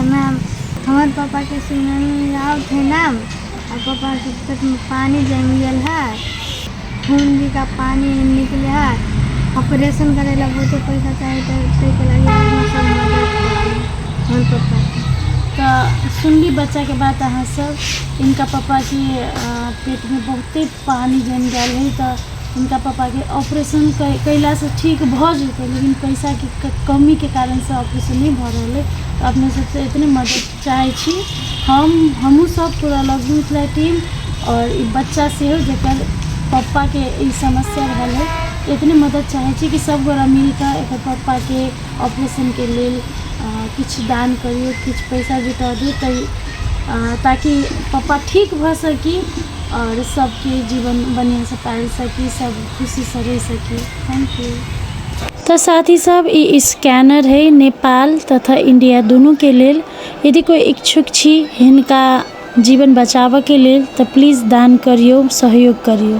नाम। हमर पापाके शिवनारायण राउत है नाम। आ पापाके पेटमे पानि जमि गेल है, खून भी का पानि निकले है। ऑपरेशन करै लए बहुते पैसा चाही, तऽ ताहिके लागि अपना सब मदद करू हमर पापाके। तऽ सुनली बच्चाके बात अहाँ सब। इनका पापाके पेटमे बहुते पानि जमि गेल है, तऽ हिनका पापाके ऑपरेशन कयलासँ ठीक भऽ जेतै, लेकिन पैसाके कमीके कारणसँ ऑपरेशन नहि भऽ रहल अइ। तऽ अपने सबसँ एतने मदद चाहै छी हम, हमहूँ सब पूरा लव you Mithila team आओर ई बच्चा सेहो जकर पप्पाके ई समस्या भेल हइ। एतने मदद चाहै छी कि सब गोरा मिलकऽ एकर पप्पाके ऑपरेशनके लेल किछु दान करियौ, किछु पैसा जुटा दियौ, ताकि पप्पा ठीक भऽ सकी आओर सबके जीवन बढ़िआँसँ पालि सकी, सब खुशीसँ रहि सकी। Thank you. तऽ साथी सब, ई स्कैनर है नेपाल तथा इंडिया दुनूके लेल। यदि कोइ इच्छुक छी हिनका जीवन बचाबऽके लेल तऽ प्लीज दान करियौ, सहयोग करियौ।